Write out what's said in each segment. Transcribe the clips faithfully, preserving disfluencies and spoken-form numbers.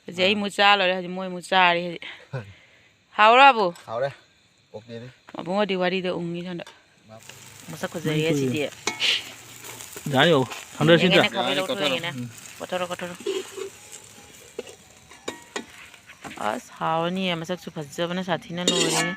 ꯍꯧꯖꯤꯛ ꯑꯩ ꯑꯃꯨꯛ ꯆꯥ ꯂꯣꯏꯔꯦ, ꯍꯧꯖꯤꯛ ꯃꯣꯏ ꯑꯃꯨꯛ ꯆꯥꯔꯤ ꯍꯧꯖꯤꯛ꯫ ꯍꯥꯎꯔꯕꯨ? ꯍꯥꯎꯔꯦ꯫ ꯑꯣꯀꯦꯅꯦ꯫ ꯃꯕꯨꯡ ꯍꯣꯏꯗꯤ ꯋꯥꯔꯤꯗ ꯎꯪꯉꯤ ꯁꯣꯝꯗ꯫ ꯃꯁꯛ ꯐꯖꯔꯦ ꯃꯅꯤꯄꯨꯔꯤ꯫ ꯑꯁꯤꯗꯤ꯫ ꯌꯥꯅꯤ ꯕꯥꯕꯨ꯫ ꯊꯥꯡꯗꯔꯁꯤ ꯌꯦꯡꯒꯦꯅꯦ, ꯑꯝꯇ꯫ ꯈꯥꯕꯩ ꯌꯥꯅꯤ, ꯂꯧꯊꯣꯛꯑ ꯀꯣꯠꯊꯔꯣ꯫ ꯌꯦꯡꯒꯦꯅꯦ꯫ ꯎꯝ꯫ ꯀꯣꯠꯊꯣꯔꯣ, ꯀꯣꯠꯊꯣꯔꯣ꯫ ꯑꯁ, ꯍꯥꯎꯔꯅꯤꯌꯦ, ꯃꯁꯛꯁꯨ ꯐꯖꯕꯅ ꯁꯥꯊꯤꯅ ꯂꯣꯏꯔꯦ꯫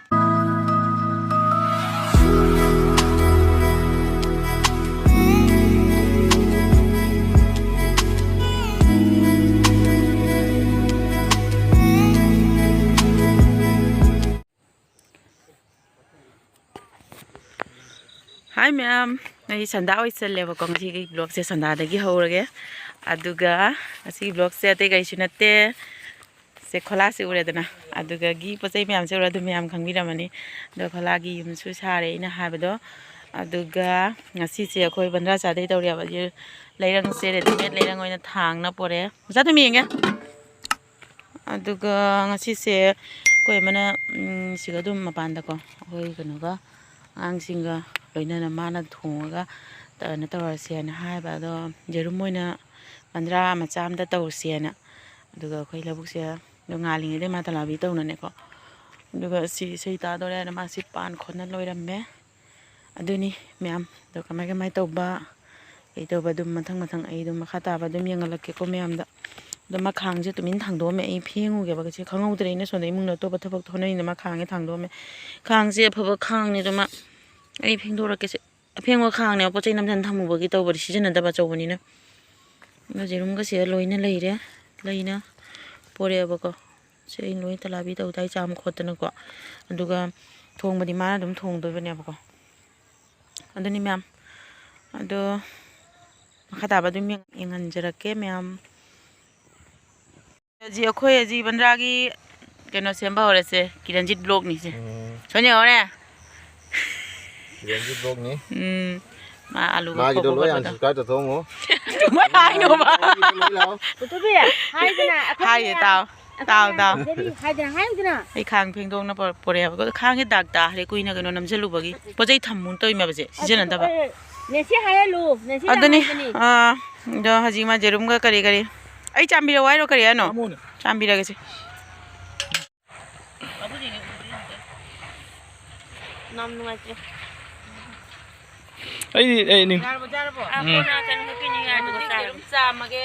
ꯍꯥꯏ ꯃꯌꯥꯝ, ꯑꯩ ꯁꯟꯗꯥ ꯑꯣꯏꯁꯜꯂꯦꯕꯀꯣ꯫ ꯉꯁꯤꯒꯤ vlogꯁꯦ ꯁꯟꯗꯥꯗꯒꯤ ꯍꯧꯔꯒꯦ꯫ ꯑꯗꯨꯒ ꯉꯁꯤꯒꯤ vlogꯁꯦ ꯑꯇꯩ ꯀꯩꯁꯨ ꯅꯠꯇꯦ꯫ ꯁꯦ ꯈꯣꯂꯥꯁꯦ ꯎꯔꯦꯗꯅ, ꯑꯗꯨꯗꯒꯤ ꯄꯣꯠ ꯆꯩ ꯃꯌꯥꯝꯁꯦ ꯎꯔ ꯑꯗꯨꯝ ꯃꯌꯥꯝ ꯈꯪꯕꯤꯔꯝꯃꯅꯤ꯫ ꯑꯗꯣ ꯈꯣꯂꯥꯒꯤ ꯌꯨꯝꯁꯨ ꯁꯥꯔꯦ ꯑꯩꯅ ꯍꯥꯏꯕꯗꯣ꯫ ꯑꯗꯨꯒ ꯉꯁꯤꯁꯦ ꯑꯩꯈꯣꯏ ꯕꯟꯗ꯭ꯔꯥ ꯆꯥꯗꯩ ꯇꯧꯔꯤꯕ ꯂꯩꯔꯪꯁꯦ readymade ꯂꯩꯔꯪ ꯑꯣꯏꯅ ꯊꯥꯡꯅ ꯄꯣꯔꯛꯑꯦ꯫ ꯃꯆꯥ ꯊꯨꯝ ꯌꯦꯡꯒꯦ꯫ ꯑꯗꯨꯒ ꯉꯁꯤꯁꯦ ꯑꯩꯈꯣꯏ ꯑꯃꯅ, ꯎꯝ, ꯁꯤꯒ ꯑꯗꯨꯝ ꯃꯄꯥꯟꯗꯀꯣ, ꯑꯩꯈꯣꯏ ꯀꯩꯅꯣꯒ, ꯑꯉꯥꯡꯁꯤꯡꯒ ꯂꯣꯏꯅꯅ ꯃꯥꯅ ꯊꯣꯡꯉꯒ ꯀꯩꯅꯣ ꯇꯧꯔꯁꯦꯅ ꯍꯥꯏꯕ꯫ ꯑꯗꯣ ꯌꯦꯔꯨꯝ ꯑꯣꯏꯅ ꯕꯟꯗ꯭ꯔꯥ ꯃꯆꯥ ꯑꯝꯗ ꯇꯧꯔꯁꯦꯅ꯫ ꯑꯗꯨꯒ ꯑꯩꯈꯣꯏ ꯂꯧꯕꯨꯛꯁꯦ ꯑꯗꯣ ꯉꯥꯜꯂꯤꯉꯩꯗ ꯃꯥ ꯇꯂꯥꯕꯤ ꯇꯧꯅꯅꯦꯀꯣ꯫ ꯑꯗꯨꯒ ꯁꯤ ꯏꯁꯩ ꯇꯥꯗꯣꯔꯦꯅ ꯃꯥꯁꯤ ꯄꯥꯟ ꯈꯣꯠꯅ ꯂꯣꯏꯔꯝꯃꯦ꯫ ꯑꯗꯨꯅꯤ ꯃꯌꯥꯝ꯫ ꯑꯗꯣ ꯀꯃꯥꯏ ꯀꯃꯥꯏ ꯇꯧꯕ, ꯀꯩ ꯇꯧꯕ ꯑꯗꯨꯝ ꯃꯊꯪ ꯃꯊꯪ ꯑꯩ ꯑꯗꯨꯝ ꯃꯈꯥ ꯇꯥꯕ ꯑꯗꯨꯝ ꯌꯦꯡꯍꯜꯂꯛꯀꯦꯀꯣ ꯃꯌꯥꯝꯗ꯫ ꯑꯗꯣ ꯃꯥ ꯈꯥꯡꯁꯦ ꯇꯨꯃꯤꯟ ꯊꯥꯡꯗꯣꯛꯑꯝꯃꯦ, ꯑꯩ ꯐꯦꯡꯉꯨꯒꯦꯕ꯫ ꯀꯩꯁꯦ ꯈꯪꯍꯧꯗ꯭ꯔꯦ, ꯑꯩꯅ ꯁꯣꯝꯗ ꯏꯃꯨꯡꯗ ꯑꯇꯣꯞꯄ ꯊꯕꯛ ꯍꯣꯠꯅꯔꯤꯅ ꯃꯥ ꯈꯥꯡꯁꯦ ꯊꯥꯡꯗꯣꯛꯑꯝꯃꯦ꯫ ꯈꯥꯡꯁꯦ ꯑꯐꯕ ꯈꯥꯡꯅꯤ ꯑꯗꯨ ꯃꯥ, ꯑꯩ ꯐꯦꯡꯗꯣꯔꯛꯀꯦꯁꯦ꯫ ꯑꯐꯦꯡꯕ ꯈꯥꯡꯅꯦꯕ, ꯄꯣꯠ ꯆꯩ ꯅꯝꯊꯟ ꯊꯝꯃꯨꯕꯒꯤ ꯇꯧꯕꯗꯤ ꯁꯤꯖꯤꯟꯅꯗꯕ ꯑꯆꯧꯕꯅꯤꯅ꯫ ꯑꯗꯣ ꯌꯦꯔꯨꯝꯒꯁꯦ ꯂꯣꯏꯅ ꯂꯩꯔꯦ, ꯂꯩꯅ ꯄꯣꯔꯛꯑꯦꯕꯀꯣ꯫ ꯁꯤ ꯑꯩ ꯂꯣꯏ ꯇꯂꯥꯕꯤ ꯇꯧꯗꯥꯏ ꯆꯥꯝ ꯈꯣꯠꯇꯅꯀꯣ꯫ ꯑꯗꯨꯒ ꯊꯣꯡꯕꯗꯤ ꯃꯥꯅ ꯑꯗꯨꯝ ꯊꯣꯡꯗꯣꯏꯕꯅꯦꯕꯀꯣ꯫ ꯑꯗꯨꯅꯤ ꯃꯌꯥꯝ꯫ ꯑꯗꯣ ꯃꯈꯥ ꯇꯥꯕ ꯑꯗꯨꯝ ꯌꯦꯡ-, ꯌꯦꯡꯍꯟꯖꯔꯛꯀꯦ ꯃꯌꯥꯝ꯫ ꯍꯧꯖꯤꯛ ꯑꯩꯈꯣꯏ ꯍꯧꯖꯤꯛ ꯕꯟꯗ꯭ꯔꯥꯒꯤ ꯀꯩꯅꯣ ꯁꯦꯝꯕ ꯍꯧꯔꯁꯦ, ꯀꯤꯔꯟꯖꯤꯠ vlogꯅꯤꯁꯦ꯫ ꯎꯝ꯫ ꯁꯣꯝ ꯌꯦꯡꯉꯣꯅꯦ꯫ ꯀꯤꯔꯟꯖꯤꯠ vlogꯅꯤ꯫ ꯎꯝ꯫ ꯃꯥ ꯑꯂꯨꯒ ꯃꯥꯒꯤꯗꯣ ꯈꯣꯛꯄ ꯂꯣꯏ ꯈꯣꯠꯄꯗꯣ꯫ Unsubscribe ꯇꯧꯊꯣꯛꯑꯝꯃꯣ꯫ ꯀꯃꯥꯏ ꯍꯥꯏꯅꯣꯕ? ꯃꯥꯒꯤꯗꯣ ꯂꯣꯏ ꯂꯥꯛꯑꯣ꯫ ꯄꯨꯊꯣꯛꯄꯤ, ꯍꯥꯏꯗꯅ ꯑꯩꯈꯣꯏ ꯍꯥꯏꯌꯦ, ꯃꯌꯥꯝ, ꯇꯥꯎ꯫ ꯑꯩꯈꯣꯏ ꯇꯥꯎ, ꯃꯌꯥꯝ ꯇꯥꯎ꯫ ꯁꯤꯗꯗꯤ ꯍꯥꯏꯗꯅ ꯍꯥꯏꯌꯨꯗꯅ꯫ ꯑꯩ ꯈꯥꯡ ꯐꯦꯡꯗꯣꯛꯅ ꯄꯣꯔꯛ-, ꯄꯣꯔꯛꯑꯦꯕꯀꯣ꯫ ꯈꯥꯡꯁꯦ ꯗꯥꯛ ꯇꯥꯈ꯭ꯔꯦ, ꯀꯨꯏꯅ ꯀꯩꯅꯣ ꯅꯝꯁꯤꯜꯂꯨꯕꯒꯤ꯫ ꯄꯣꯠ ꯆꯩ ꯊꯝꯃꯨ ꯇꯧꯔꯤꯃꯦꯕꯁꯦ, ꯁꯤꯖꯤꯟꯅꯗꯕ꯫ ꯑꯦ, ꯅꯦꯁꯤ ꯍꯥꯏꯍꯜꯂꯨ, ꯅꯦꯁꯤ ꯑꯗꯨꯅꯤ, ꯍꯥꯏꯕꯅꯤ꯫ ꯑꯥ, ꯑꯗꯣ ꯍꯧꯖꯤꯛ ꯃꯥ ꯌꯦꯔꯨꯝꯒ ꯀꯔꯤ ꯀꯔꯤ ꯑꯩ ꯆꯥꯝꯕꯤꯔꯛꯑꯣ ꯍꯥꯏꯔꯣ, ꯀꯔꯤ ꯍꯥꯏꯅꯣ? ꯆꯥꯝꯃꯣꯅꯦ꯫ ꯆꯥꯝꯕꯤꯔꯒꯦꯁꯦ꯫ ꯅꯝ ꯅꯨꯡꯉꯥꯏꯇ꯭ꯔꯦ꯫ ꯑꯩꯗꯤ, ꯑꯩ ꯅꯤꯡ- ꯌꯥꯔꯕꯣ, ꯌꯥꯔꯕꯣ? ꯑꯥ, ꯎꯝ꯫ ꯀꯣꯟꯅ ꯀꯩꯅꯣ ꯍꯦꯛꯄꯤꯅꯤ, ꯑꯗꯨꯒ ꯍꯧꯖꯤꯛ ꯆꯥꯔꯒꯦ꯫ ꯌꯦꯔꯨꯝ ꯆꯥꯝꯃꯒꯦ꯫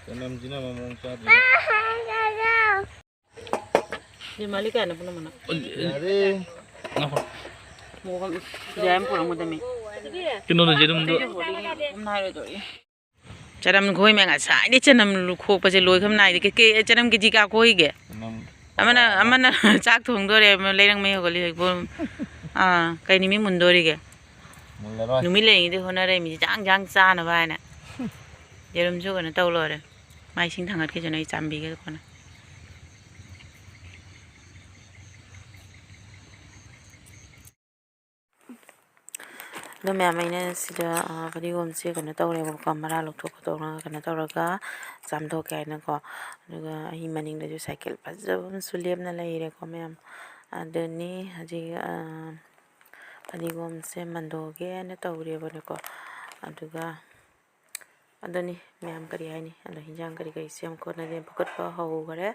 ꯆꯅꯝꯁꯤꯅ ꯑꯃꯃꯝ ꯆꯥꯗ꯭ꯔꯤ꯫ ꯅꯦ ꯃꯥꯂꯤ ꯀꯌꯥꯅꯣ ꯄꯨꯟꯅ ꯃꯅꯥ? ꯌꯥꯔꯦ꯫ ꯉꯥꯏꯈꯣ꯫ ꯃꯣꯔꯣꯛ ꯑꯃ ꯌꯥꯏ ꯑꯃ ꯄꯨꯔꯛꯑꯝꯒꯗꯕꯅꯤ꯫ ꯀꯩꯅꯣꯗꯣ ꯌꯦꯔꯨꯝꯗꯣ꯫ ꯀꯨꯝꯅ ꯍꯥꯏꯔꯣꯏꯗꯧꯔꯤ꯫ ꯆꯅꯝ ꯈꯣꯏ ꯃꯌꯥꯝ ꯉꯁꯥꯏꯗꯩ ꯆꯅꯝ ꯈꯣꯛꯄꯁꯦ ꯂꯣꯏꯈ꯭ꯔꯕ ꯅꯥꯏꯗꯦ꯫ ꯀꯦ-, ꯀꯦ-, ꯆꯅꯝ ꯀꯦꯖꯤ ꯀꯌꯥ ꯈꯣꯛꯏꯒꯦ? ꯆꯅꯝ ꯑꯃꯅ, ꯑꯃꯅ ꯆꯥꯛ ꯊꯣꯡꯗꯣꯔꯦ, ꯑꯃꯅ ꯂꯩꯔꯪ ꯃꯩ ꯍꯧꯒꯠꯂꯤ ꯍꯧꯖꯤꯛꯄꯨ꯫ ꯑꯥ, ꯀꯩ ꯅꯨꯃꯤꯠ ꯃꯨꯟꯗꯣꯔꯤꯒꯦ? ꯃꯨꯜꯂꯔꯣꯏ꯫ ꯅꯨꯃꯤꯠ ꯂꯩꯔꯤꯉꯩꯗ ꯍꯣꯠꯅꯔꯛꯏ ꯃꯤꯁꯦ ꯆꯥꯡ ꯆꯥꯡ ꯆꯥꯅꯕ ꯍꯥꯏꯅ꯫ ꯌꯦꯔꯨꯝꯁꯨ ꯀꯩꯅꯣ ꯇꯧ ꯂꯣꯏꯔꯦ꯫ ꯃꯥꯏ ꯏꯁꯤꯡ ꯊꯥꯡꯒꯠꯈꯤꯁꯅꯨ, ꯑꯩ ꯆꯥꯝꯕꯤꯒꯦ ꯀꯣꯟꯅ꯫ ꯑꯗꯣ ꯃꯌꯥꯝ, ꯑꯩꯅ ꯁꯤꯗ, ꯑ, ꯐꯗꯤꯒꯣꯝꯁꯦ ꯀꯩꯅꯣ ꯇꯧꯔꯦꯕꯀꯣ, ꯃꯔꯥ ꯂꯧꯊꯣꯛ ꯈꯣꯠꯇꯣꯛꯅ ꯀꯩꯅꯣ ꯇꯧꯔꯒ ꯆꯥꯝꯊꯣꯛꯀꯦ ꯍꯥꯏꯅꯀꯣ꯫ ꯑꯗꯨꯒ ꯑꯩ ꯃꯅꯤꯡꯗꯁꯨ ꯁꯥꯏꯀꯜ ꯐꯖꯕ ꯑꯃꯁꯨ ꯂꯦꯞꯅ ꯂꯩꯔꯦꯀꯣ ꯃꯌꯥꯝ꯫ ꯑꯗꯨꯅꯤ ꯍꯧꯖꯤꯛ, ꯑ, ꯐꯗꯤꯒꯣꯝꯁꯦ ꯃꯟꯗꯣꯛꯑꯒꯦꯅ ꯇꯧꯔꯦꯕꯅꯦꯀꯣ꯫ ꯑꯗꯨꯒ ꯑꯗꯨꯅꯤ ꯃꯌꯥꯝ, ꯀꯔꯤ ꯍꯥꯏꯅꯤ, ꯑꯗꯣ ꯍꯤꯟꯖꯥꯡ ꯀꯔꯤ ꯀꯔꯤ ꯁꯦꯝ ꯈꯣꯠꯅꯗꯅ ꯐꯨꯒꯠꯄ ꯍꯧꯈꯔꯦ꯫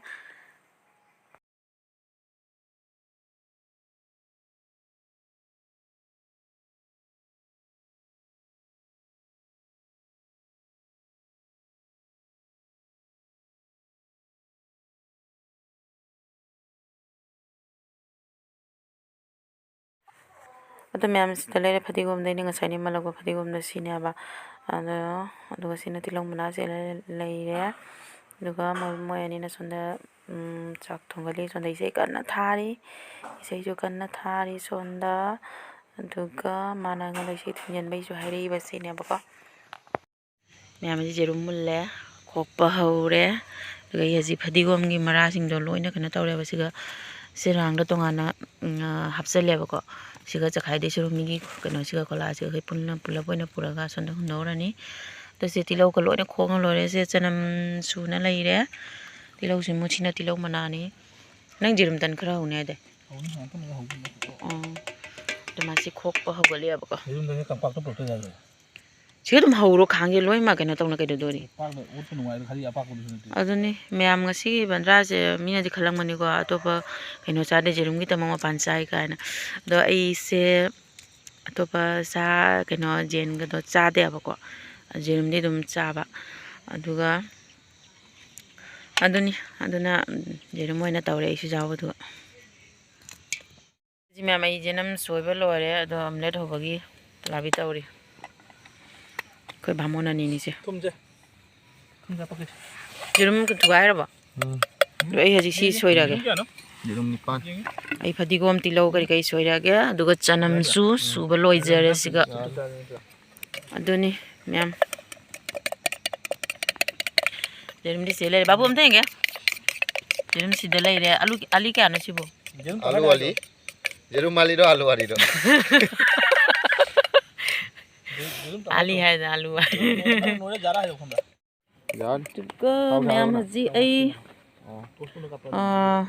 ꯑꯗꯣ ꯃꯌꯥꯝ, ꯁꯤꯗ ꯂꯩꯔꯦ ꯐꯗꯤꯒꯣꯝꯗ, ꯑꯩꯅ ꯉꯁꯥꯏ ꯅꯦꯝꯍꯜꯂꯛꯄ ꯐꯗꯤꯒꯣꯝꯗꯣ ꯁꯤꯅꯦꯕ꯫ ꯑꯗꯣ, ꯑꯗꯨꯒ ꯁꯤꯅ ꯇꯤꯜꯍꯧ ꯃꯅꯥꯁꯦ ꯂꯩꯔꯦ꯫ ꯑꯗꯨꯒ ꯃꯣꯏ, ꯃꯣꯏ ꯑꯅꯤꯅ ꯁꯣꯝꯗ, ꯎꯝ, ꯆꯥꯛ ꯊꯣꯡꯒꯠꯂꯤ꯫ ꯁꯣꯝꯗ ꯏꯁꯩ ꯀꯟꯅ ꯊꯥꯔꯤ, ꯏꯁꯩꯁꯨ ꯀꯟꯅ ꯊꯥꯔꯤ ꯁꯣꯝꯗ꯫ ꯑꯗꯨꯒ ꯃꯥꯅ ꯑꯩꯉꯣꯟꯗ ꯏꯁꯩ ꯊꯤꯟꯖꯟꯕꯩꯁꯨ ꯍꯥꯏꯔꯛꯏꯕ ꯁꯤꯅꯦꯕꯀꯣ꯫ ꯃꯌꯥꯝ, ꯑꯁꯤ ꯌꯦꯔꯨꯝ ꯃꯨꯜꯂꯦ, ꯈꯣꯛꯄ ꯍꯧꯔꯦ꯫ ꯑꯗꯨꯒ ꯑꯩ ꯍꯧꯖꯤꯛ ꯐꯗꯤꯒꯣꯝꯒꯤ ꯃꯔꯥꯁꯤꯡꯗꯣ ꯂꯣꯏꯅ ꯀꯩꯅꯣ ꯇꯧꯔꯦꯕ꯫ ꯁꯤꯒ ꯆꯦꯔꯥꯡꯗ ꯇꯣꯉꯥꯟꯅ, ꯎꯝ, ꯑ, ꯍꯥꯞꯆꯜꯂꯦꯕꯀꯣ꯫ ꯁꯤꯒ ꯆꯈꯥꯏꯗꯣꯏ ꯁꯔꯨꯛ ꯃꯤꯒꯤ ꯀꯩꯅꯣꯁꯤꯒ ꯀꯣꯂꯥꯁꯤꯒ ꯑꯩꯈꯣꯏ ꯄꯨꯟꯅ ꯄꯨꯂꯞ ꯑꯣꯏꯅ ꯄꯨꯔꯒ ꯑꯁꯣꯝꯗ ꯍꯨꯟꯗꯣꯛꯎꯔꯅꯤ꯫ ꯑꯗꯣ ꯁꯤ ꯇꯤꯜꯍꯧꯒ ꯂꯣꯏꯅ ꯈꯣꯛꯅ ꯂꯣꯏꯔꯦ꯫ ꯁꯦ ꯆꯅꯝ ꯁꯨꯅ ꯂꯩꯔꯦ꯫ ꯇꯤꯜꯍꯧꯁꯤ ꯃꯨꯠꯁꯤꯅ ꯇꯤꯜꯍꯧ ꯃꯅꯥꯅꯤ꯫ ꯅꯪ ꯌꯦꯔꯨꯝ ꯇꯟ ꯈꯔ ꯍꯧꯅꯤ ꯍꯥꯏꯗꯥꯏ? ꯍꯧꯅꯤ, ꯉꯥꯛꯇꯪ ꯂꯩꯔ ꯍꯧꯗꯣꯏꯅꯦ꯫ ꯑꯣ꯫ ꯑꯗꯨ ꯃꯥꯁꯤ ꯈꯣꯛꯄ ꯍꯧꯒꯠꯂꯛꯑꯦꯕꯀꯣ꯫ ꯌꯨꯝꯗꯒꯤ ꯀꯝꯄꯥꯛꯇ ꯄꯨꯔꯛꯇꯣꯏ ꯖꯥꯠꯂꯣ? ꯁꯤ ꯑꯗꯨꯝ ꯍꯧꯔꯣ, ꯈꯥꯡꯁꯦ ꯂꯣꯏꯅꯃꯛ ꯀꯩꯅꯣ ꯇꯧꯅ ꯀꯩꯗꯧꯗꯣꯔꯤ? ꯄꯥꯛꯅ ꯑꯣꯠꯄ ꯅꯨꯡꯉꯥꯏꯔ ꯈꯔꯤ ꯑꯄꯥꯛꯄꯗꯨꯁꯨ ꯅꯠꯇꯦ꯫ ꯑꯗꯨꯅꯤ, ꯃꯌꯥꯝ ꯉꯁꯤꯒꯤ ꯕꯟꯗ꯭ꯔꯥꯁꯦ ꯃꯤꯅꯗꯤ ꯈꯜꯂꯝꯒꯅꯤꯀꯣ, ꯑꯇꯣꯞꯄ ꯀꯩꯅꯣ ꯆꯥꯗꯦ, ꯖꯦꯔꯨꯝꯒꯤꯗꯃꯛ ꯃꯄꯥꯟ ꯆꯥꯏ ꯀꯥꯏꯅ꯫ ꯑꯗꯣ ꯑꯩꯁꯦ ꯑꯇꯣꯞꯄ ꯁꯥ, ꯀꯩꯅꯣ, ꯌꯦꯟꯒꯗꯣ ꯆꯥꯗꯦꯕꯀꯣ꯫ ꯌꯦꯔꯨꯝꯗꯤ ꯑꯗꯨꯝ ꯆꯥꯕ꯫ ꯑꯗꯨꯒ ꯑꯗꯨꯅꯤ, ꯑꯗꯨꯅ ꯌꯦꯔꯨꯝ ꯑꯣꯏꯅ ꯇꯧꯔꯦ ꯑꯩꯁꯨ ꯌꯥꯎꯕꯗꯨꯒ꯫ ꯁꯤ ꯃꯌꯥꯝ ꯑꯩ ꯌꯦꯅꯝ ꯁꯣꯏꯕ ꯂꯣꯏꯔꯦ, ꯑꯗꯣ omelette ꯍꯧꯕꯒꯤ ꯂꯥꯕꯤ ꯇꯧꯔꯤ꯫ ꯑꯩꯈꯣꯏ ꯕꯥꯃꯣꯟ ꯑꯅꯤꯅꯤꯁꯦ꯫ ꯊꯨꯝꯁꯦ꯫ ꯊꯨꯝꯁꯦ ꯍꯥꯞꯄꯛꯀꯦ꯫ ꯌꯦꯔꯨꯝ ꯊꯨꯒꯥꯏꯔꯕꯣ? ꯎꯝ꯫ ꯑꯗꯣ ꯑꯩ ꯍꯧꯖꯤꯛ ꯁꯤ ꯁꯣꯏꯔꯒꯦ꯫ ꯌꯦꯔꯨꯝ ꯀꯌꯥꯅꯣ? ꯌꯦꯔꯨꯝ ꯅꯤꯄꯥꯟ꯫ ꯑꯩ ꯐꯗꯤꯒꯣꯝ, ꯇꯤꯜꯍꯧ, ꯀꯔꯤ ꯀꯔꯤ ꯁꯣꯏꯔꯛꯑꯒꯦ, ꯑꯗꯨꯒ ꯆꯅꯝꯁꯨ ꯁꯨꯕ ꯂꯣꯏꯖꯔꯦ ꯁꯤꯒ꯫ ꯌꯥꯔꯦ, ꯌꯥꯔꯦ, ꯌꯥꯔꯦ꯫ ꯑꯗꯨꯅꯤ ꯃꯌꯥꯝ꯫ ꯌꯦꯔꯨꯝꯗꯤ ꯁꯤ ꯂꯩꯔꯦ꯫ ꯕꯥꯕꯨ, ꯑꯝꯇ ꯌꯦꯡꯒꯦ꯫ ꯌꯦꯔꯨꯝ ꯁꯤꯗ ꯂꯩꯔꯦ꯫ ꯑꯂꯨ, ꯑꯂꯤ ꯀꯌꯥꯅꯣ ꯁꯤꯕꯨ? ꯑꯂꯨ ꯑꯂꯤ? ꯌꯦꯔꯨꯝ ꯑꯂꯤꯔꯣ, ꯑꯂꯨ ꯑꯂꯤꯔꯣ? ꯑꯂꯤ ꯍꯥꯏꯗꯅ ꯑꯂꯨ ꯑꯂꯤ꯫ ꯅꯣꯏ, ꯅꯣꯏ, ꯅꯣꯏ ꯖꯥꯔꯥ ꯍꯥꯏꯗꯣ ꯈꯪꯕ꯭ꯔꯥ? ꯌꯥꯔꯅꯤ꯫ ꯑꯗꯨꯒ ꯍꯥꯎꯁꯦ ꯃꯌꯥꯝ ꯍꯥꯎꯅ꯫ ꯍꯧꯖꯤꯛ ꯑꯩ, ꯑꯣ꯫ ꯑꯥ,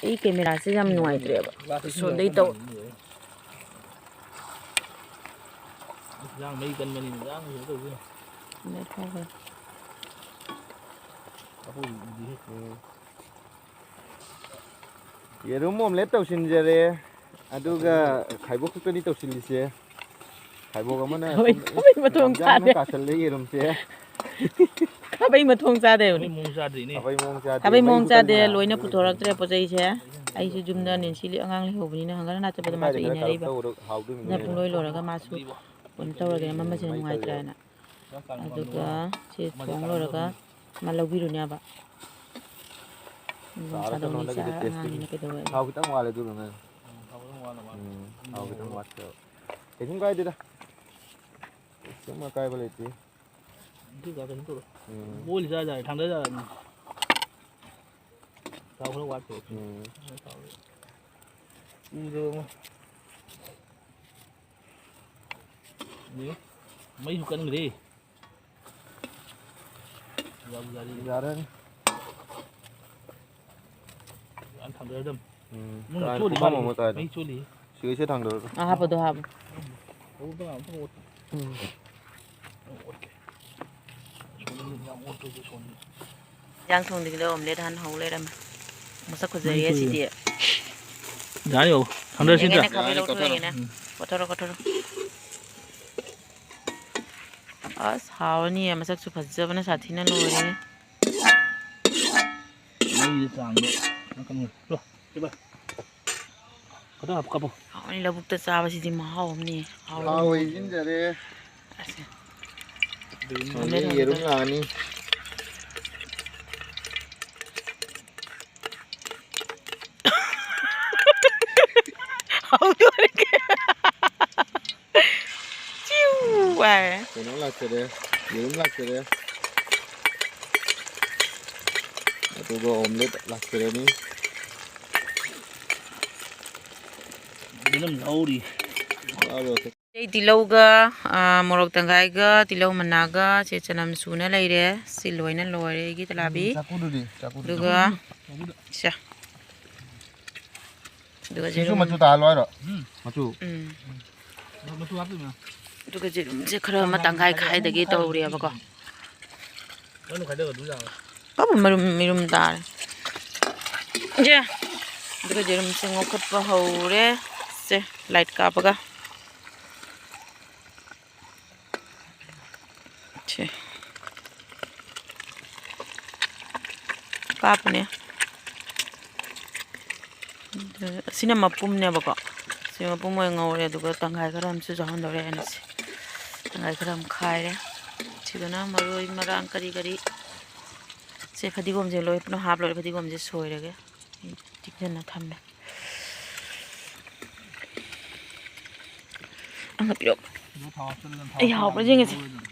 ꯑꯩ cameraꯁꯦ ꯌꯥꯝ ꯅꯨꯡꯉꯥꯏꯇ꯭ꯔꯦꯕ꯫ ꯁꯣꯝꯗꯩ ꯇꯧ-, ꯏꯟꯖꯥꯡ ꯃꯩ ꯀꯟꯕꯅꯤꯅ ꯏꯟꯖꯥꯡ ꯀꯩꯅꯣ ꯇꯧꯗꯣꯏꯅꯦ꯫ ꯎꯝ꯫ ꯌꯦꯔꯨꯝ omelette ꯇꯧꯁꯤꯟꯖꯔꯦ꯫ ꯑꯗꯨꯒ ꯈꯥꯏꯕꯣꯛ ꯈꯛꯇꯅꯤ ꯇꯧꯁꯤꯜꯂꯤꯁꯦ꯫ ꯈꯥꯏꯕꯣꯛ ꯑꯃꯅ ꯈꯥꯕꯩ, ꯁꯣꯝꯗ, ꯈꯥꯕꯩ ꯃꯇꯣꯡ ꯌꯥꯝ ꯌꯥꯡꯅ ꯆꯥꯗꯦ꯫ ꯇꯥꯁꯜꯂꯦ ꯌꯦꯔꯨꯝꯁꯦ꯫ ꯈꯥꯕꯩ ꯃꯇꯣꯡ ꯆꯥꯗꯦ ꯍꯥꯏꯕꯅꯤ꯫ ꯈꯥꯕꯩ ꯃꯑꯣꯡ ꯆꯥꯗ꯭ꯔꯤꯅꯦ꯫ ꯈꯥꯕꯩ ꯃꯑꯣꯡ ꯆꯥꯗꯦ, ꯈꯥꯕꯩ ꯃꯑꯣꯡ ꯃꯩꯁꯨ ꯆꯥꯗꯦ, ꯀꯟꯗꯅ ꯂꯣꯏꯅ ꯄꯨꯊꯣꯔꯛꯇ꯭ꯔꯦ ꯄꯣꯠ ꯆꯩꯁꯦ꯫ ꯑꯩꯁꯨ ꯌꯨꯝꯗ ꯅꯦꯟꯁꯤꯂꯤ ꯑꯉꯥꯡ ꯂꯩꯍꯧꯕꯅꯤꯅ ꯍꯪꯒꯠ ꯍꯟꯗ ꯆꯠꯄꯗ ꯃꯥꯁꯨ ꯀꯥꯏꯗ ꯈꯔ ꯏꯟꯅꯔꯛꯏꯕ꯫ ꯀꯥꯔꯞ ꯇꯧꯔ ꯍꯥꯎꯗꯣꯏꯅꯣ ꯑꯗꯨꯅ ꯌꯦꯡꯉꯣ꯫ ꯄꯨꯡꯂꯣꯏ ꯂꯣꯏꯔꯒ ꯃꯥꯁꯨ ꯀꯩꯅꯣ ꯇꯧꯔꯒꯦꯅ ꯃꯃꯁꯦ ꯃꯩ ꯇꯧꯔꯦ꯫ ꯅꯨꯡꯉꯥꯏꯇ꯭ꯔꯦꯅ꯫ ꯑꯗꯨꯒ ꯁꯤ ꯊꯣꯡ ꯂꯣꯏꯔꯒ ꯃꯥ ꯂꯧꯕꯤꯔꯨꯅꯦꯕ꯫ ꯎꯝ, ꯆꯥꯔꯁꯅꯨ ꯁꯥꯗꯧꯅꯤ, ꯍꯟꯗꯛꯀꯤꯗꯤ ꯆꯥ tasting꯫ ꯑꯉꯥꯡꯅꯤꯅ ꯀꯩꯗꯧꯋꯦ꯫ ꯊꯥꯎ ꯈꯤꯇꯪ ꯋꯥꯠꯂꯦ ꯑꯗꯨꯅꯅꯦ꯫ ꯎꯝ, ꯊꯥꯎ ꯈꯤꯇꯪ ꯋꯥꯠꯈ꯭ꯔꯦꯕ꯫ ꯀꯩꯁꯨꯝ ꯀꯥꯏꯗꯦꯗ꯫ ꯀꯩꯁꯨꯝ ꯑꯀꯥꯏꯕ ꯂꯩꯇꯦ꯫ ꯑꯗꯨ ꯀꯩꯅꯣ ꯇꯧꯔꯣ꯫ ꯎꯝ꯫ ꯕꯣꯏꯜ ꯆꯥ ꯌꯥꯔꯦ, ꯊꯥꯡꯗ ꯌꯥꯔꯕꯅꯤ꯫ ꯊꯥꯎ ꯈꯔ ꯋꯥꯠꯄ꯫ ꯎꯝ꯫ ꯎꯗꯣ ꯑꯃ꯫ ꯌꯦꯡꯉꯨ꯫ ꯃꯩꯁꯨ ꯀꯟꯈ꯭ꯔꯦ꯫ ꯌꯥꯕꯨ ꯌꯥꯔꯦ꯫ ꯌꯥꯔꯅꯤ꯫ ꯌꯥꯝ ꯊꯥꯡꯗꯔꯗꯝ꯫ ꯎꯝ, ꯃꯣꯏ ꯀꯥꯏꯗ ꯆꯣꯜꯂꯤ ꯄꯨꯈꯝ ꯃꯥꯜꯂꯦ꯫ ꯑꯃ ꯀꯥꯏꯗ? ꯃꯩ ꯆꯣꯜꯂꯤ꯫ ꯁꯤꯒꯩꯁꯦ ꯊꯥꯡꯗꯔꯣ꯫ ꯑꯥ, ꯍꯥꯞꯄꯗꯣ ꯍꯥꯞꯄꯣ꯫ ꯎꯝ꯫ ꯎꯝ꯫ ꯏꯟꯖꯥꯡ ꯊꯣꯡꯗ꯭ꯔꯤꯉꯩꯗ omelette ꯍꯥꯟꯅ ꯍꯧ ꯂꯩꯔꯝꯃꯦ꯫ ꯃꯁꯛ ꯐꯖꯩꯌꯦ ꯃꯩ ꯁꯤꯗꯤ꯫ ꯌꯥꯔꯦ, ꯌꯧ꯫ ꯊꯥꯡꯗꯔꯁꯤ ꯌꯦꯡꯒꯦꯅꯦ, ꯅꯠꯇ꯭ꯔꯥ? ꯈꯥꯕꯩ ꯌꯥꯅꯤ, ꯂꯧꯊꯣꯛ ꯀꯣꯊꯔꯣ꯫ ꯌꯦꯡꯒꯦꯅꯦ꯫ ꯎꯝ꯫ ꯀꯣꯊꯔꯣ, ꯀꯣꯊꯔꯣ꯫ ꯑꯁ, ꯍꯥꯎꯔꯅꯤꯌꯦ꯫ ꯃꯁꯛꯁꯨ ꯐꯖꯕꯅ ꯁꯥꯊꯤꯅ ꯂꯣꯏꯔꯦ꯫ ꯃꯩꯒꯤ ꯆꯥꯡꯗꯣ ꯅꯥꯀꯟ ꯑꯣꯏ꯫ ꯂꯣ, ꯁꯤ ꯚꯥꯏ꯫ ꯈꯤꯇꯪ ꯍꯥꯞꯄꯨ, ꯀꯥꯞꯄꯨ꯫ ꯍꯥꯎꯔꯅꯤ, ꯂꯧꯕꯨꯛꯇ ꯆꯥꯕꯁꯤꯗꯤ ꯃꯍꯥꯎ ꯑꯃꯅꯤ꯫ ꯍꯥꯎꯔꯅꯤ꯫ ꯍꯥꯎ ꯍꯩꯖꯤꯟꯖꯔꯦ꯫ ꯑꯁꯦ꯫ ꯑꯗꯩ ꯌꯦꯔꯨꯝ ꯂꯥꯛꯑꯅꯤ꯫ ꯍꯧꯗꯣꯔꯦ꯫ ꯆꯤꯎ ꯍꯥꯏ꯫ ꯀꯩꯅꯣ ꯂꯥꯛꯆꯔꯦ, ꯌꯦꯔꯨꯝ ꯂꯥꯛꯆꯔꯦ꯫ ꯑꯗꯨꯒ omelette ꯂꯥꯛꯆꯔꯅꯤ꯫ ꯌꯦꯔꯨꯝ ꯂꯧꯔꯤ꯫ ꯆꯥꯔꯣ꯫ ꯑꯇꯩ ꯇꯤꯜꯍꯧꯒ, ꯑ, ꯃꯣꯔꯣꯛ ꯇꯪꯈꯥꯏꯒ, ꯇꯤꯜꯍꯧ ꯃꯅꯥꯒ, ꯁꯦ ꯆꯅꯝ ꯁꯨꯅ ꯂꯩꯔꯦ꯫ ꯁꯤ ꯂꯣꯏꯅ ꯂꯣꯏꯔꯦ ꯑꯩꯒꯤ ꯇꯂꯥꯕꯤ꯫ ꯎꯝ, ꯆꯥꯛꯀꯨꯗꯨꯗꯤ, ꯆꯥꯛꯀꯨꯗꯨ꯫ ꯑꯗꯨꯒ, ꯆꯥꯛꯀꯨꯗ꯫ ꯁꯦ꯫ ꯑꯗꯨꯒ ꯁꯤꯁꯨ ꯌꯦꯔꯨꯝ꯫ ꯃꯆꯨ ꯇꯥꯍꯜꯂꯣ ꯍꯥꯏꯔꯣ? ꯎꯝ꯫ ꯃꯆꯨ? ꯎꯝ꯫ ꯃꯆꯨ ꯍꯥꯞꯇꯣꯏꯅꯦ꯫ ꯑꯗꯨꯒ ꯌꯦꯔꯨꯝꯁꯦ ꯈꯔ ꯑꯃ ꯇꯪꯈꯥꯏ ꯈꯥꯏꯗꯒꯦ ꯇꯧꯔꯤꯑꯕꯀꯣ꯫ ꯃꯅꯨꯡ ꯈꯥꯏꯗꯕ ꯑꯗꯨꯝ ꯌꯥꯔꯣꯏ꯫ ꯀꯕꯨ ꯃꯔꯨꯝ, ꯃꯤꯔꯨꯝ ꯇꯥꯔꯦ꯫ ꯌꯦ꯫ ꯑꯗꯨꯒ ꯌꯦꯔꯨꯝꯁꯦ ꯉꯧꯈꯠꯄ ꯍꯧꯔꯦ꯫ ꯁꯦ, light ꯀꯥꯞꯄꯒ꯫ ꯁꯦ꯫ ꯀꯥꯞꯄꯅꯦ꯫ ꯑꯁꯤꯅ ꯃꯄꯨꯝꯅꯦꯕꯀꯣ꯫ ꯁꯤ ꯃꯄꯨꯝ ꯑꯣꯏꯅ ꯉꯧꯔꯦ, ꯑꯗꯨꯒ ꯇꯪꯈꯥꯏ ꯈꯔ ꯑꯃꯁꯨ ꯌꯥꯎꯍꯟꯗꯧꯔꯦ ꯑꯩꯅ ꯁꯤ꯫ ꯇꯪꯈꯥꯏ ꯈꯔ ꯑꯃ ꯈꯥꯏꯔꯦ꯫ ꯁꯤꯗꯅ ꯃꯔꯣꯏ ꯃꯔꯥꯡ ꯀꯔꯤ ꯀꯔꯤ꯫ ꯁꯦ ꯐꯗꯤꯒꯣꯝꯁꯦ ꯂꯣꯏ ꯄꯨꯝꯅꯃꯛ ꯍꯥꯞ ꯂꯣꯏꯔꯦ꯫ ꯐꯗꯤꯒꯣꯝꯁꯦ ꯁꯣꯏꯔꯒꯦ꯫ ꯑꯩ ꯇꯤꯡꯁꯤꯟꯅ ꯊꯝꯃꯦ꯫ ꯑꯃ ꯄꯤꯔꯛꯑꯣ꯫ ꯑꯗꯨ ꯊꯥꯎ ꯍꯥꯞꯆꯤꯜꯂꯒ ꯊꯥꯎ ꯑꯩ ꯍꯥꯞꯄ꯭ꯔꯥ ꯍꯥꯞꯆꯤꯜꯂꯒ ꯌꯦꯡꯉꯁꯤ꯫ ꯉꯧꯔꯦꯗꯅ꯫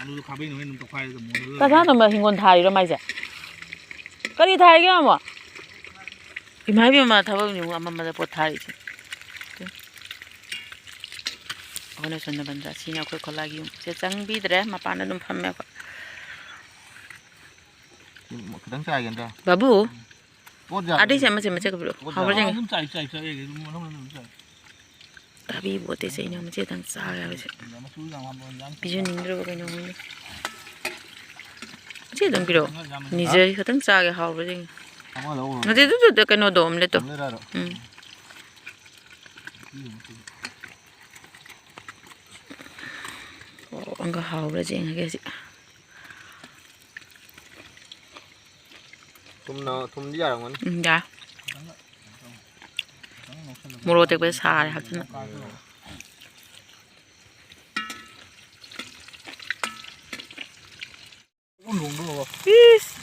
ꯑꯂꯨꯗꯣ ꯈꯥꯕꯩꯅ ꯍꯣꯔꯦꯟ ꯑꯗꯨꯝ ꯇꯧꯈꯥꯏꯔꯒ ꯃꯨꯜꯍꯜꯂꯒ ꯀꯖꯥꯅ ꯍꯤꯡꯒꯣꯜ ꯊꯥꯔꯤꯔꯣ ꯃꯥꯏꯁꯦ? ꯀꯔꯤ ꯊꯥꯔꯤꯒꯦ, ꯃꯥꯃꯣ? ꯏꯃꯥ ꯏꯕꯦꯝꯃ, ꯊꯕꯛ ꯌꯦꯡꯉꯨ, ꯑꯃꯝꯕꯗ ꯄꯣꯠ ꯊꯥꯔꯤꯁꯦ꯫ ꯑꯩꯈꯣꯏꯅ ꯁꯣꯝꯗ ꯕꯟꯗ꯭ꯔꯥ, ꯁꯤꯅꯤ ꯑꯩꯈꯣꯏ ꯈꯨꯂꯥꯏꯒꯤ ꯌꯨꯝ꯫ ꯁꯦ ꯆꯪꯕꯤꯗ꯭ꯔꯦ, ꯃꯄꯥꯟꯗ ꯑꯗꯨꯝ ꯐꯝꯃꯦ ꯑꯩꯈꯣꯏ꯫ ꯈꯤꯇꯪ ꯆꯥꯏꯒꯦ ꯑꯝꯇ꯫ ꯕꯥꯕꯨ, ꯑꯗꯩꯁꯦ ꯃꯆꯦꯠ ꯃꯆꯦꯠ ꯄꯤꯔꯛꯑꯣ꯫ ꯍꯥꯎꯕ꯭ꯔꯥ ꯌꯦꯡꯒꯦ꯫ ꯑꯗꯨꯝ ꯆꯥꯏ, ꯆꯥꯏ, ꯆꯥꯏ, ꯑꯗꯨꯝ ꯃꯅꯝ ꯑꯗꯨꯝ ꯆꯥꯏ꯫ ꯊꯥꯕꯤꯕꯣꯠꯇꯦ ꯆꯩꯅ ꯃꯆꯦꯗꯪ ꯆꯥꯒꯦ ꯍꯥꯏꯕꯁꯦ꯫ ꯃꯆꯨ ꯌꯥꯝ ꯍꯥꯞꯄ ꯌꯥꯝ ꯄꯤꯖꯅꯤꯡꯗ꯭ꯔꯕ ꯀꯩꯅꯣ ꯈꯪꯗꯦ꯫ ꯃꯆꯦꯗꯪ ꯄꯤꯔꯛꯑꯣ꯫ ꯌꯥꯝ ꯅꯤꯖꯔꯤ ꯈꯛꯇꯪ ꯆꯥꯒꯦ ꯍꯥꯎꯕ꯭ꯔꯥ ꯌꯦꯡꯒꯦ꯫ ꯑꯃ ꯂꯧꯔꯣ꯫ ꯅꯠꯇꯦ, ꯑꯗꯨ, ꯑꯗꯨ, ꯀꯩꯅꯣꯗꯣ, omelette ꯇꯣ꯫ Omelette ꯍꯥꯏꯔꯣ? ꯎꯝ꯫ ꯑꯣ, ꯑꯪꯒ ꯍꯥꯎꯕ꯭ꯔꯥ ꯌꯦꯡꯉꯒꯦ ꯍꯧꯖꯤꯛ꯫ ꯊꯨꯝꯅ, ꯊꯨꯝꯗꯤ ꯌꯥꯔꯝꯒꯅꯤ꯫ ꯎꯝ, ꯌꯥꯏ꯫ ꯃꯣꯔꯣꯛ ꯑꯇꯦꯛꯄꯁꯦ ꯁꯥꯔꯦ ꯍꯥꯞꯆꯤꯟꯕ꯫ ꯏꯁ!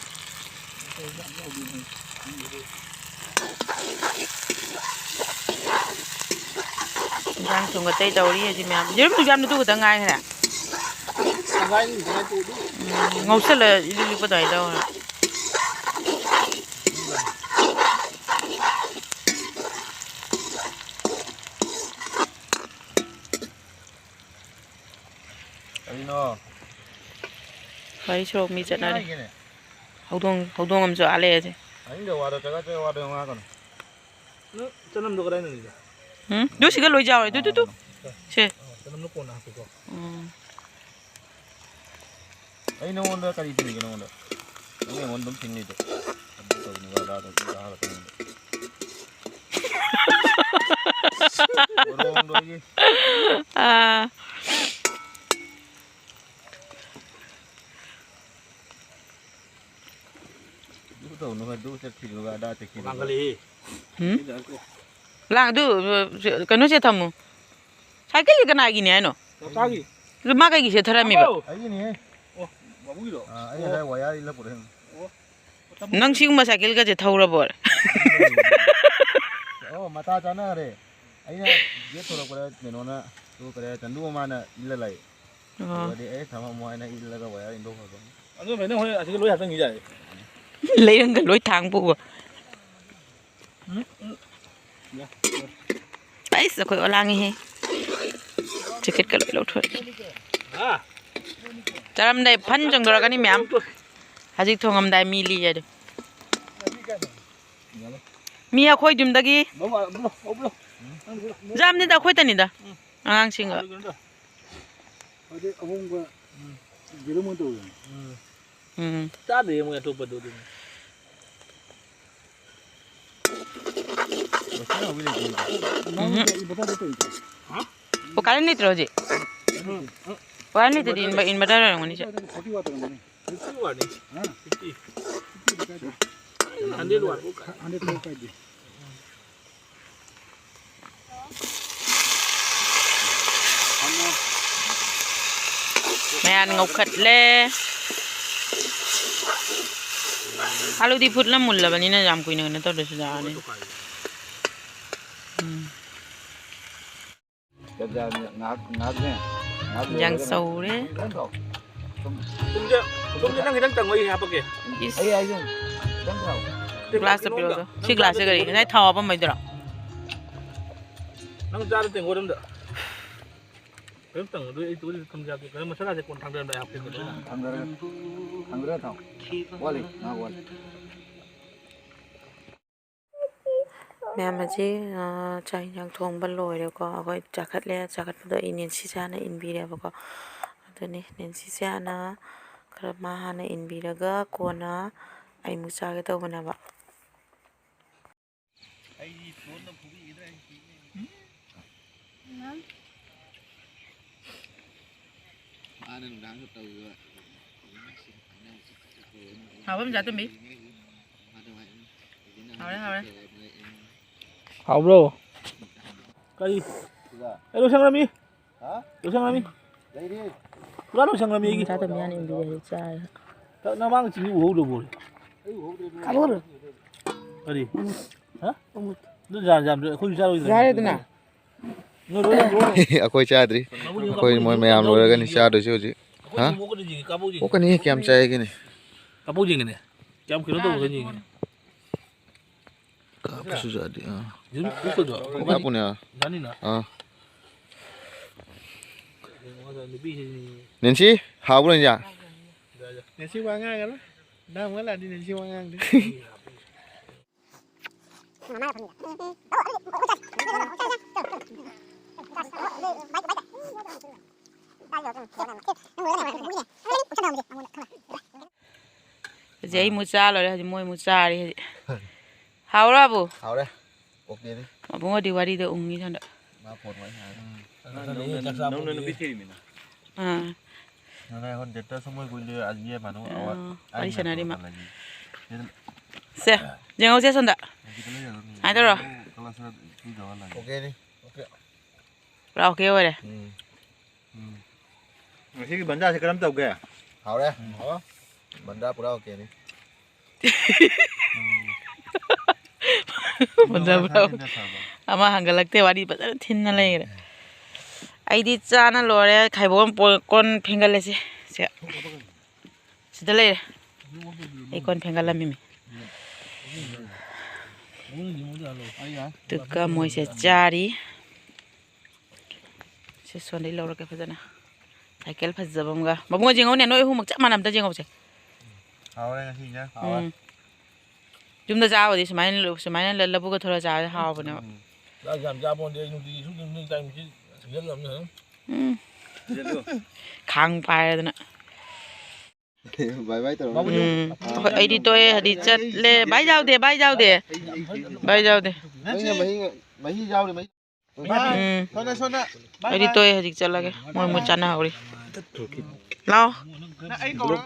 ꯏꯟꯁꯥꯡ ꯊꯨꯝꯒ ꯑꯇꯩ ꯇꯧꯔꯤ ꯍꯧꯖꯤꯛ ꯃꯌꯥꯝ꯫ ꯌꯦꯔꯨꯝ ꯌꯥꯝꯅ ꯑꯗꯨ ꯈꯛꯇꯪ ꯉꯥꯏꯈ꯭ꯔꯦ꯫ ꯎꯝ, ꯉꯧꯁꯜꯂ ꯏꯂꯨ ꯂꯨꯞꯄ ꯑꯗꯨꯃꯥꯏꯅ ꯇꯧꯔꯦ꯫ ꯀꯔꯤꯅꯣ? ꯋꯥꯔꯤ ꯁꯣꯔꯣꯛ ꯃꯤ ꯆꯠꯅꯔꯦ꯫ ꯍꯥꯏꯒꯦꯅꯦ꯫ ꯍꯧꯗꯣꯡ, ꯍꯧꯗꯣꯡ ꯑꯃꯁꯨ ꯑꯥ ꯂꯩꯔꯁꯦ꯫ ꯍꯥꯏꯅꯤꯡꯗꯕ ꯋꯥꯗꯣ ꯆꯒꯠ ꯆꯒꯠ ꯋꯥꯗꯣ ꯉꯥꯡꯉꯛꯀꯅꯨ꯫ ꯅꯪ ꯆꯅꯝꯗꯣ ꯀꯗꯥꯏꯅꯣ ꯅꯪꯒꯤꯗꯣ? ꯎꯝ? ꯑꯗꯨ ꯁꯤꯒ ꯂꯣꯏ ꯌꯥꯎꯔꯦ꯫ ꯑꯗꯨ, ꯑꯗꯨ, ꯑꯗꯨ꯫ ꯑꯥ, ꯁꯦ꯫ ꯑꯥ, ꯆꯅꯝꯗꯣ ꯀꯣꯟꯅ ꯍꯥꯞꯄꯨꯀꯣ꯫ ꯎꯝ꯫ ꯑꯩ ꯅꯉꯣꯟꯗ ꯀꯔꯤ ꯊꯤꯡꯉꯤꯒꯦ ꯅꯉꯣꯟꯗ? ꯅꯪ ꯑꯩꯉꯣꯟꯗ ꯑꯗꯨꯝ ꯊꯤꯡꯉꯤꯗꯣ꯫ ꯑꯗꯨ ꯇꯧꯅꯨ, ꯑꯗꯥ ꯇꯧꯅꯨ, ꯑꯗꯥ ꯇꯧꯅꯨ꯫ ꯃꯔꯣꯡꯗꯣ ꯑꯩꯒꯤ꯫ ꯑꯥ꯫ ꯑꯗꯨ ꯇꯧꯅꯨ, ꯑꯗꯨ ꯆꯠꯈꯤꯅꯨ, ꯑꯗꯥ ꯆꯠꯈꯤꯅꯨ꯫ ꯂꯥꯡꯒꯜꯂꯤ꯫ ꯎꯝ? ꯂꯥꯡ-, ꯑꯗꯨ, ꯀꯩꯅꯣꯁꯦ ꯊꯝꯃꯨ꯫ ꯁꯥꯏꯀꯜꯁꯦ ꯀꯅꯥꯒꯤꯅꯦ ꯍꯥꯏꯅꯣ? ꯀꯀꯥꯒꯤ꯫ ꯑꯗꯨ ꯃꯥ ꯀꯩꯒꯤ ꯁꯦꯠꯊꯔꯝꯃꯤꯕ? ꯑꯩꯒꯤꯅꯦꯍꯦ꯫ ꯑꯣ, ꯕꯥꯕꯨꯒꯤꯔꯣ? ꯑꯥ, ꯑꯩ ꯉꯁꯥꯏ ꯋꯥꯌꯥꯔ ꯏꯜꯂ ꯄꯨꯔꯛꯏꯅꯦ꯫ ꯑꯣ꯫ ꯅꯪ ꯁꯤꯒꯨꯝꯕ ꯁꯥꯏꯀꯜꯒꯁꯦ ꯊꯧꯔꯕꯣ? ꯑꯣ, ꯃꯇꯥ ꯆꯥꯅꯈ꯭ꯔꯦ꯫ ꯑꯩꯅ ꯒꯦꯠ ꯊꯣꯔꯛꯄꯗ ꯀꯩꯅꯣꯅ, ꯇꯨ ꯀꯔꯤ ꯍꯥꯏ, ꯆꯟꯗꯨ ꯃꯃꯥꯅ ꯏꯜꯂ ꯂꯥꯛꯏ꯫ ꯑꯣ꯫ ꯑꯗꯨꯗꯤ ꯑꯩ ꯊꯝꯃꯝꯃꯣ ꯍꯥꯏꯅ ꯏꯜꯂꯒ ꯋꯥꯌꯥꯔ ꯏꯟꯊꯣꯛꯈ꯭ꯔꯕꯅꯤ꯫ ꯑꯗꯨ ꯐꯩ, ꯅꯪ ꯍꯣꯔꯦꯟ ꯑꯁꯤꯗ ꯂꯣꯏ ꯍꯥꯞꯆꯤꯟꯈꯤ ꯌꯥꯏ꯫ ꯂꯩꯔꯪꯒ ꯂꯣꯏ ꯊꯥꯡ ꯄꯨꯕ꯫ ꯎꯝ, ꯎꯝ꯫ ꯌꯥ, ꯌꯥ꯫ ꯑꯩꯁ, ꯑꯩꯈꯣꯏ ꯑꯣꯂꯥꯡꯉꯤꯍꯦ꯫ ꯖꯦꯀꯦꯠꯀ ꯂꯣꯏ ꯂꯧꯊꯣꯛꯑꯦ꯫ ꯍꯥ? ꯆꯥꯔꯝꯗꯥꯏ ꯐꯟ ꯆꯣꯡꯊꯣꯔꯛꯀꯅꯤ ꯃꯌꯥꯝ꯫ ꯍꯧꯖꯤꯛ ꯊꯣꯡꯉꯝꯗꯥꯏ ꯃꯤ ꯂꯤ ꯍꯥꯏꯗꯣ꯫ ꯃꯤ ꯑꯩꯈꯣꯏ ꯌꯨꯝꯗꯒꯤ ꯂꯧ, ꯂꯧ, ꯂꯧ, ꯂꯧ꯫ ꯌꯥꯝꯅꯤꯗ, ꯑꯩꯈꯣꯏꯇꯅꯤꯗ꯫ ꯑꯉꯥꯡꯁꯤꯡꯒ꯫ ꯑꯗꯨ ꯀꯩꯅꯣ ꯇꯧ꯫ ꯑꯗꯩ ꯑꯍꯣꯡꯕ ꯌꯦꯔꯨꯝ ꯑꯣꯏꯅ ꯇꯧꯔꯦ꯫ ꯎꯝ꯫ ꯆꯥꯗꯦ ꯃꯣꯏ ꯑꯇꯣꯞꯄꯗꯨꯗꯤ꯫ ꯅꯪ ꯎꯝ꯫ ꯏꯟꯚꯔꯇꯔꯗ ꯇꯧꯔꯤꯗꯣ? ꯍꯥ? ꯑꯣ, ꯀꯔꯦꯟ ꯂꯩꯇ꯭ꯔꯣ ꯍꯧꯖꯤꯛ? ꯎꯝ꯫ ꯀꯔꯦꯟ ꯂꯩꯇ꯭ꯔꯗꯤ ꯏꯟꯚꯔ-, ꯏꯟꯚꯔꯇꯔ ꯑꯣꯏꯔꯝꯒꯅꯤ ꯁꯦ꯫ ꯐꯣꯔꯇꯤ ꯋꯥꯠ ꯑꯣꯏꯔꯝꯒꯅꯤ꯫ ꯐꯤꯐꯇꯤ ꯋꯥꯠꯅꯤ꯫ ꯍꯥ? ꯐꯤꯐꯇꯤ꯫ ꯍꯟꯗ꯭ꯔꯦꯠ ꯋꯥꯠ ꯐꯥꯎ ꯀꯥꯏ꯫ ꯍꯟꯗ꯭ꯔꯦꯠ ꯐꯥꯎ ꯀꯥꯏꯗꯦ꯫ ꯃꯌꯥꯟ ꯉꯧꯈꯠꯂꯦ꯫ ꯑꯂꯨꯗꯤ ꯐꯨꯠꯂ ꯃꯨꯜꯂꯕꯅꯤꯅ ꯌꯥꯝ ꯀꯨꯏꯅ ꯀꯩꯅꯣ ꯇꯧꯗ꯭ꯔꯁꯨ ꯌꯥꯔꯅꯤ꯫ ꯎꯝ꯫ ꯉꯥꯏꯍꯥꯛ, ꯉꯥꯏꯍꯥꯛꯅꯦ, ꯉꯥꯏꯍꯥꯛ ꯌꯥꯝ ꯂꯩꯔꯒ ꯆꯧꯔꯦ꯫ ꯈꯤꯇꯪ ꯊꯥꯎ꯫ ꯊꯨꯝꯁꯦ, ꯊꯨꯝꯁꯦ ꯅꯪ ꯈꯤꯇꯪ ꯇꯪꯉꯣ, ꯑꯩ ꯍꯥꯞꯄꯛꯀꯦ꯫ ꯏꯁ꯫ ꯑꯩ ꯍꯥꯏꯁꯦ, ꯈꯤꯇꯪ ꯊꯥꯎ꯫ ꯒ꯭ꯂꯥꯁꯇ ꯄꯤꯔꯛꯑꯣ꯫ ꯁꯤ ꯒ꯭ꯂꯥꯁꯁꯦ ꯀꯔꯤ? ꯉꯁꯥꯏ ꯊꯥꯎ ꯍꯥꯞꯄꯝꯕꯩꯗꯨꯔꯣ? ꯅꯪ ꯆꯥꯔ ꯇꯦꯡꯀꯣꯠ ꯑꯝꯗ꯫ ꯀꯩꯅꯣꯝ ꯇꯪꯉꯣ, ꯑꯗꯨ ꯑꯩ ꯇꯨ ꯊꯝꯖꯔꯛꯀꯦ꯫ ꯀꯩꯅꯣ ꯃꯁꯥꯂꯥꯁꯦ ꯀꯣꯟ ꯊꯥꯡꯗꯔꯝꯗꯥꯏ ꯍꯥꯞꯀꯦ꯫ ꯊꯥꯡꯗꯔꯒ, ꯊꯥꯡꯗꯔꯒ ꯊꯥꯎ꯫ ꯋꯥꯠꯂꯤ, ꯉꯥꯏꯍꯥꯛ ꯋꯥꯠꯂꯤ꯫ ꯃꯌꯥꯝ ꯑꯁꯤ, ꯑ, ꯆꯥꯛ ꯏꯟꯁꯥꯡ ꯊꯣꯡꯕ ꯂꯣꯏꯔꯦꯀꯣ꯫ ꯑꯩꯈꯣꯏ ꯆꯥꯈꯠꯂꯦ꯫ ꯆꯥꯈꯠꯄꯗꯣ ꯑꯩ ꯅꯦꯟꯁꯤꯁꯦ ꯍꯥꯟꯅ ꯏꯟꯕꯤꯔꯦꯕꯀꯣ꯫ ꯑꯗꯨꯅꯤ ꯅꯦꯟꯁꯤꯁꯦ ꯍꯥꯟꯅ ꯈꯔ ꯃꯥ ꯍꯥꯟꯅ ꯏꯟꯕꯤꯔꯒ ꯀꯣꯟꯅ ꯑꯩꯃꯨꯛ ꯆꯥꯒꯦ ꯇꯧꯕꯅꯦꯕ꯫ ꯃꯥꯅ ꯅꯨꯡꯗꯥꯡꯗ ꯇꯧꯔꯤꯕ꯫ ꯍꯥꯎꯕ ꯑꯃ ꯆꯥ ꯇꯨꯝꯕꯤ꯫ ꯍꯥꯎꯔꯦ, ꯍꯥꯎꯔꯦ꯫ ꯍꯥꯎꯕ꯭ꯔꯣ? ꯀꯔꯤ? ꯑꯦ, ꯂꯣꯏꯁꯪꯉꯝꯃꯤ꯫ ꯂꯣꯏꯁꯪꯉꯝꯃꯤ꯫ ꯄꯨꯔꯥ ꯂꯣꯏꯁꯪꯉꯝꯃꯤ ꯑꯩꯒꯤ꯫ ꯆꯥ ꯇꯨꯝꯕꯤ ꯍꯥꯟꯅ ꯏꯟꯕꯤꯔꯦ, ꯆꯥꯔꯦ꯫ ꯅꯃꯥꯡ ꯆꯤꯡꯗꯤ ꯎꯍꯧꯗꯕ꯭ꯔꯣ? ꯀꯔꯤ? ꯍꯥ? ꯑꯗꯨ ꯌꯥꯝ ꯌꯥꯝꯗ꯭ꯔꯦ, ꯑꯩꯈꯣꯏꯁꯨ ꯆꯥꯔꯣꯏꯗ꯭ꯔꯦ꯫ ꯌꯥꯔꯦꯗꯅ꯫ ꯑꯩꯈꯣꯏ ꯆꯥꯗ꯭ꯔꯤ꯫ ꯑꯩꯈꯣꯏ ꯃꯣꯏ ꯃꯌꯥꯝ ꯂꯣꯏꯔꯒꯅꯤ ꯆꯥꯗꯣꯏꯁꯦ ꯍꯧꯖꯤꯛ꯫ ꯍꯥ? ꯑꯣꯛꯀꯅꯤ, ꯀꯌꯥꯝ ꯆꯥꯏꯒꯦꯅꯦ? ꯀꯥꯞꯄꯧ ꯌꯦꯡꯒꯦꯅꯦ꯫ ꯀꯌꯥꯝ ꯀꯩꯅꯣ ꯇꯧꯕꯒ ꯌꯦꯡꯒꯦꯅꯦ꯫ ꯀꯥꯞꯄꯁꯨ ꯆꯥꯗꯦ, ꯑꯥ꯫ ꯌꯦꯔꯨꯝ ꯀꯨꯞꯄꯗꯣ꯫ ꯀꯥꯞꯄꯨꯅꯦ, ꯑꯥ꯫ ꯌꯥꯅꯤꯅ꯫ ꯑꯥ꯫ ꯅꯨꯄꯤꯁꯤꯡ꯫ ꯅꯦꯟꯁꯤ, ꯍꯥꯎꯕ꯭ꯔꯣ ꯏꯟꯖꯥꯡ? ꯅꯦꯟꯁꯤ ꯋꯥ ꯉꯥꯡꯒꯅꯨ꯫ ꯅꯪ ꯑꯃꯨꯛ ꯂꯥꯛꯑꯗꯤ ꯅꯦꯟꯁꯤ ꯋꯥ ꯉꯥꯡꯗꯦ꯫ ꯍꯧꯖꯤꯛ ꯑꯩ ꯑꯃꯨꯛ ꯆꯥ ꯂꯣꯏꯔꯦ, ꯍꯧꯖꯤꯛ ꯃꯣꯏ ꯑꯃꯨꯛ ꯆꯥꯔꯤ ꯍꯧꯖꯤꯛ꯫ ꯍꯥꯎꯔꯕꯨ? ꯍꯥꯎꯔꯦ꯫ ꯑꯣꯀꯦꯅꯤ꯫ ꯃꯕꯨꯡ ꯍꯣꯏꯗꯤ ꯋꯥꯔꯤꯗꯣ ꯎꯪꯉꯤ ꯁꯣꯝꯗ꯫ ꯃꯥ ꯐꯣꯟ ꯋꯥꯔꯤ ꯁꯥꯟꯅꯔꯤ꯫ ꯅꯪ ꯅꯪꯅ ꯅꯨꯄꯤ ꯊꯤꯔꯤꯃꯤꯅ꯫ ꯑꯥ꯫ ꯅꯪꯅ ꯑꯩꯉꯣꯟꯗ ꯗꯦꯠꯇ ꯁꯨꯝ ꯃꯣꯏ ꯀꯨꯏꯗꯦ, ꯑꯖꯤ ꯌꯦ ꯃꯥꯅꯨ ꯑꯥ, ꯑꯋꯥ-, ꯋꯥꯔꯤ ꯑꯩꯅ ꯁꯥꯟꯅꯔꯤ ꯃꯥ꯫ ꯇꯧꯔꯒ ꯂꯩꯔꯤ꯫ ꯁꯦ, ꯌꯦꯡꯍꯧꯁꯦ ꯁꯣꯝꯗ꯫ ꯍꯧꯖꯤꯛꯇ ꯂꯩꯔꯒ ꯃꯤ ꯁꯨꯃꯥꯏꯅ ꯇꯧꯔꯣ꯫ ꯀ꯭ꯂꯥꯁ ꯇꯨꯌꯦꯜꯞ ꯇꯨ ꯇꯧꯔ ꯂꯩꯔꯤ꯫ ꯑꯣꯀꯦꯅꯤ꯫ ꯑꯣꯀꯦ꯫ ꯄꯨꯔꯥ ꯑꯣꯀꯦ ꯑꯣꯏꯔꯦ꯫ ꯎꯝ꯫ ꯎꯝ꯫ ꯉꯁꯤꯒꯤ ꯕꯟꯖꯥꯁꯦ ꯀꯔꯝ ꯇꯧꯒꯦ? ꯍꯥꯎꯔꯦ꯫ ꯎꯝ꯫ ꯍꯥꯎꯔꯦ꯫ ꯕꯟꯖꯥ ꯄꯨꯔꯥ ꯑꯣꯀꯦꯅꯤ꯫ ꯕꯟꯖꯥ ꯄꯨꯔꯥ ꯑꯣꯀꯦ꯫ ꯑꯃ ꯍꯪꯒꯠꯂꯛꯇꯦ, ꯋꯥꯔꯤ ꯐꯖꯅ ꯊꯤꯟꯅ ꯂꯩꯈ꯭ꯔꯦ꯫ ꯑꯩꯗꯤ ꯆꯥꯅ ꯂꯣꯏꯔꯦ, ꯈꯥꯏꯕꯣꯛ ꯑꯃ ꯄꯣ-, ꯀꯣꯟ ꯐꯦꯡꯒꯠꯂꯁꯤ꯫ ꯁꯦ꯫ ꯁꯤꯗ ꯂꯩꯔꯦ꯫ ꯑꯩ ꯀꯣꯟ ꯐꯦꯡꯒꯠꯂꯝꯃꯤꯃꯤ꯫ ꯑꯗꯨꯒ ꯃꯣꯏꯁꯦ ꯆꯥꯔꯤ꯫ ꯁꯦ, ꯁꯣꯟꯗꯩ ꯂꯧꯔꯒꯦ ꯐꯖꯅ꯫ ꯁꯥꯏꯀꯜ ꯐꯖꯕ ꯑꯃꯒ꯫ ꯃꯕꯨꯡ ꯌꯦꯡꯉꯧꯅꯦ, ꯅꯣꯏ ꯑꯍꯨꯝꯃꯛ ꯆꯞ ꯃꯥꯟꯅ ꯑꯝꯇ ꯌꯦꯡꯉꯧꯁꯦ꯫ ꯍꯥꯎꯔꯦ ꯉꯁꯤꯁꯦ꯫ ꯎꯝ꯫ ꯌꯨꯝꯗ ꯆꯥꯕꯗꯤ ꯁꯨꯃꯥꯏꯅ, ꯁꯨꯃꯥꯏꯅ ꯂ-, ꯂꯧꯕꯨꯛꯀ ꯊꯣꯔꯒ ꯆꯥꯕꯗꯤ ꯍꯥꯎꯕꯅꯦꯕ꯫ ꯎꯝ꯫ ꯆꯥꯛ ꯌꯥꯝ ꯆꯥꯄꯣꯟꯇꯦ, ꯑꯩ ꯅꯨꯡꯇꯤꯒꯤ ꯁꯨꯝ ꯅꯨꯡꯇꯤꯒꯤ ꯆꯥꯏ, ꯃꯁꯤ ꯁꯤꯖꯜꯂꯝꯅꯤ꯫ ꯎꯝ꯫ ꯁꯤꯖꯜꯂꯨ꯫ ꯈꯥꯡ ꯄꯥꯏꯔꯗꯅ꯫ ꯕꯥꯏ ꯕꯥꯏ ꯇꯧꯔꯣ꯫ ꯎꯝ꯫ ꯑꯩꯈꯣꯏ, ꯑꯩꯗꯤ ꯇꯣꯛꯑꯦ, ꯍꯥꯏꯗꯤ ꯆꯠꯂꯦ꯫ ꯕꯥꯏ ꯌꯥꯎꯗꯦ, ꯕꯥꯏ ꯌꯥꯎꯗꯦ꯫ ꯕꯥꯏ ꯌꯥꯎꯗꯦ꯫ ꯅꯪꯅ ꯃꯍꯤ, ꯃꯍꯤ ꯌꯥꯎꯔꯦ, ꯃꯍꯤ꯫ ꯎꯝ꯫ ꯁꯣꯝꯗ, ꯁꯣꯝꯗ꯫ ꯑꯩꯗꯤ ꯇꯣꯛꯑꯦ, ꯍꯧꯖꯤꯛ ꯆꯠꯂꯒꯦ꯫ ꯃꯣꯏ, ꯃꯣꯏ ꯆꯥꯅꯍꯧꯔꯤ꯫ ꯂꯥꯛꯑꯣ꯫ ꯅꯪ ꯑꯩ ꯀꯧꯔ